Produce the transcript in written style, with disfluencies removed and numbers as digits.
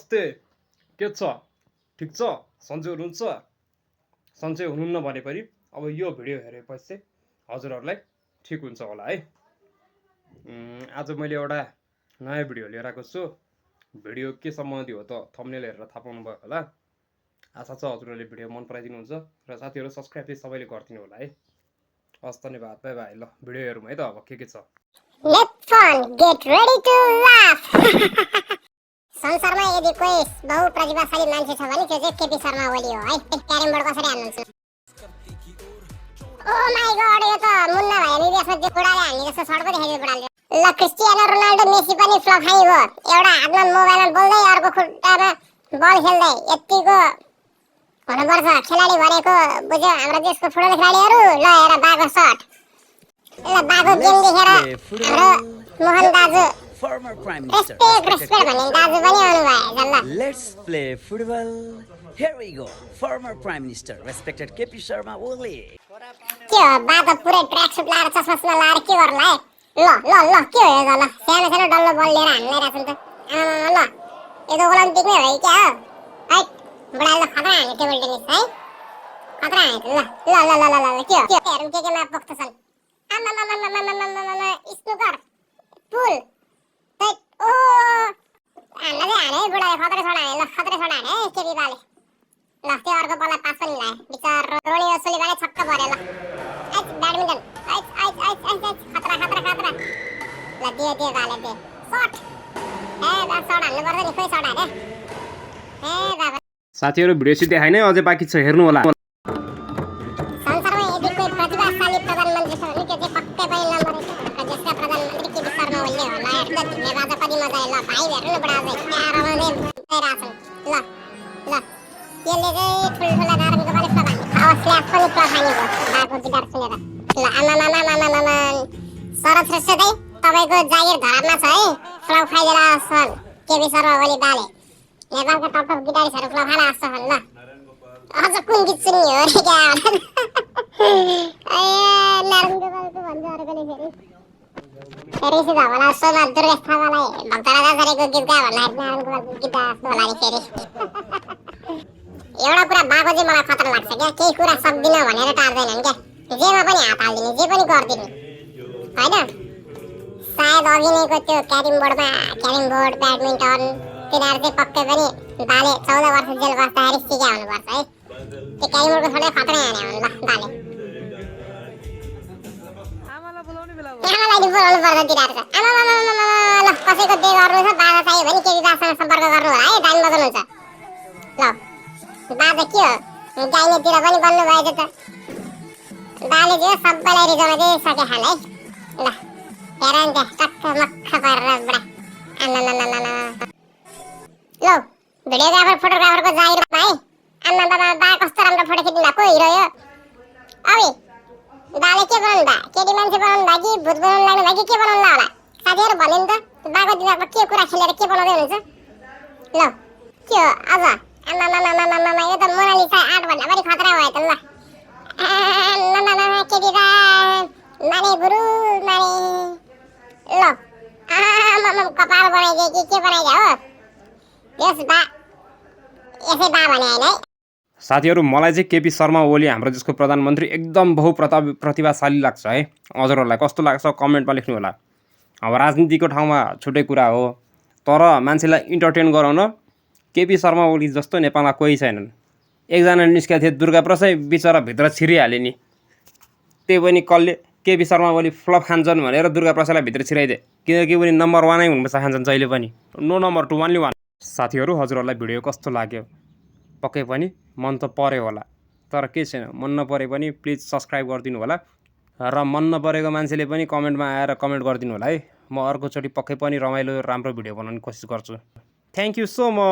नमस्ते, के छ? ठिक छ? सन्चै हुनुहुन्छ? सन्चै हुनुहुन्न भने पनि अब यो भिडियो हेरेपछि चाहिँ हजुरहरूलाई ठिक हुन्छ होला है। आज मैले एउटा नयाँ भिडियो लिएर आएको छु। भिडियो के सम्बन्धी हो त थम्बनेल हेरेर थाहा पाउनु भयो होला। आशा छ हजुरहरूले भिडियो मन पराइदिनुहुन्छ र साथीहरू सब्सक्राइब चाहिँ सबैले गरिदिनु होला है। हस् धन्यवाद, बाई बाई। ल भिडियो हेरौँ है त अब के छ। Let's fun, get ready to laugh. संसारमा यदि कोही बहुप्रतिभाशाली मान्छे छ भने त्यो चाहिँ केपी शर्मा ओली हो है। क्यारम बोर्ड कसरी हाल्नुहुन्छ? ओ माय गॉड, यो त मुन्ना भाइ विदेशमा त्यो बुढाले हान्ने जस्तो सडको देखाइदियो बुढाले। ल क्रिस्टियानो रोनाल्डो मेसी पनि फ्लप खाइ भयो। एउटा हातमा मोबाइलमा बोल्दै अर्को खुट्टामा बल खेल्दै यतिको हुनुपर्छ खेलाडी भनेको बुझ्यो हाम्रो देशको फुटबल खेलाडीहरू। ल हेर बाको शट, ल बाको गेम देखेर हाम्रो मोहन दाजु Former Prime Minister. रेस्पेक्ट भन्ने दाजु पनि आउनु भयो। ल Let's play football. Here we go. Former Prime Minister, respected KP Sharma Oli. के हो बा त पुरै ट्र्याक सुट लाएर चस्मा लाएर के गर्ला है? ल ल ल के हो यो त? ल सानो सानो डल्लो बल लिएर हान्दै रहेछ नि त। ल यो त ओलम्पिकमै हो कि क्या हो? है बुढाले त खतरा हान्यो टेबल टेनिस है, खतरा हान्यो। ल ल ल ल ल ल के हो? हेरौँ केमा पोख्त छन्। स्नुकर पुल ओ हान्दा चाहिँ हाने है बुढाले, खतरा छोडा हाने। ल खतरा छोडा हाने है केपी बाले। ल त्यो अर्को बललाई पास पनि लाए बिचार रोनी ओसुलीबाले छक्क परे। ल आइज ब्याडमिन्टन आइज आइज आइज आइज खतरा खतरा खतरा। ल दिए बाले दे शट। ए बा शट हान्नु पर्छ नि, खोइ शट हाने ए बाबा। साथीहरू भिडियो चाहिँ देखाइ नै अझै बाँकी छ, हेर्नु होला। संसारमा यदि कोही प्रतिभाशाली प्रधानमन्त्री छ भने त्यो चाहिँ पक्कै पनि नम्बर 1 हो। देशका प्रधानमन्त्री केपी शर्मा ओली हो। ल हेर्नु त धिम्मे बाजा कति मजा आयो। ल भाइ हेर्नु न बुढा चाहिँ क्या रमाउँदै रहेछन्। ल ल यसले चाहिँ ठुल्ठुला नारायणको पनि फ्लप हान्यो। स्ल्याप पनि फ्लप हान्यो बाको गिटार सुनेर। ल आमामामामामामा शरद श्रेष्ठ दाइ तपाईँको जागिर धरापमा छ है। फ्लप खाइदिएर छन् केपी शर्मा ओली बाले। नेपालका टप गिटारिस्टहरू फ्लप खान आएको छन्। ल अझ कुन गीत सुन्ने हो रे क्या? नारायण गोपालको भन्छ अर्कोले फेरि फेरि झमला सोमा दुर्गेश थापालाई भक्तराजा झरेको गीत गा भन्दा नारायण गोपालको गीत जस्तो होला नि फेरि। एउटा कुरा बाको चाहिँ मलाई खतरा लाग्छ क्या, केही कुरा सक्दिनँ भनेर टार्दैनन् क्या, जेमा पनि हात हालिदिने, जे पनि गरिदिने होइन। सायद अघि नैको त्यो क्यारम बोर्ड ब्याडमिन्टन तिनीहरू चाहिँ पक्कै पनि बाले 14 वर्ष जेल बस्दाखेरि सिक्या हुनुपर्छ है। त्यो क्यारम बोर्डको छोडेर खतरा हाने हुन्। ल बाले आमालाई बोलाउनु पर्छ तिनीहरू चाहिँ। आमामामामामा ल कसैको दे गर्नु छ बाजा चाहियो भने केपी बासँग सम्पर्क गर्नु होला है, दामी बजाउनुहुन्छ। ल बाजा के हो गाइनेतिर पनि बन्नु भएछ त। बाले चाहिँ सबैलाई रिजमा चाहिँ सके खान है। ल हेर नि त्यहाँ टक्क मक्ख गरेर बुढा आमामामामा। ल भिडियोग्राफर फोटोग्राफरको जागिरमा है। आमामामा बा कस्तो राम्रो फोटो खिच्नु भएको हिरो यो। अबे बाले के बनाउनु भा? केटी मान्छे बनाउनु भा कि भूत बनाउनु लाग्नु भा कि के बनाउनु होला? साथीहरू भन्यो नि त बाको दिमागमा के कुरा खेलेर के बनाउँदै हुनुहुन्छ? ल के हो अझ? आमामामामामा यो त मोनालिसा आर्ट भन्दा पनि खतरा भयो त। ल आमामामा केटी बा माने गुरु माने। ल आमामा कपाल बनाइदिए कि के बनाइदिए हो? यस बा यसै बा भने होइन है। साथीहरू मलाई चाहिँ केपी शर्मा ओली हाम्रो देशको प्रधानमन्त्री एकदम प्रतिभाशाली लाग्छ है। हजुरहरूलाई कस्तो लाग्छ कमेन्टमा लेख्नु होला। अब राजनीतिको ठाउँमा छुट्टै कुरा हो, तर मान्छेलाई इन्टरटेन गराउन केपी शर्मा ओली जस्तो नेपालमा कोही छैनन्। एकजना निस्केको थियो दुर्गा प्रसाद, बिचरा भित्र छिरिहाल्यो नि। त्यही पनि कसले केपी शर्मा ओली फ्लप खान्छन् भनेर दुर्गा प्रसादलाई भित्र छिराइदिए, किनकि उनी नम्बर 1 नै हुनुपर्छ खान्छन् जहिले पनि, नो नम्बर 2, ओन्ली 1। साथीहरू हजुरहरूलाई भिडियो कस्तो लाग्यो? पक्कै पनि मन त पर्यो होला, तर के छैन, मन नपरे पनि प्लिज सब्सक्राइब गरिदिनु होला र मन नपरेको मान्छेले पनि कमेन्टमा आएर कमेन्ट गरिदिनु होला है। म अर्कोचोटि पक्कै पनि रमाइलो राम्रो भिडियो बनाउने कोसिस गर्छु। Thank you so much.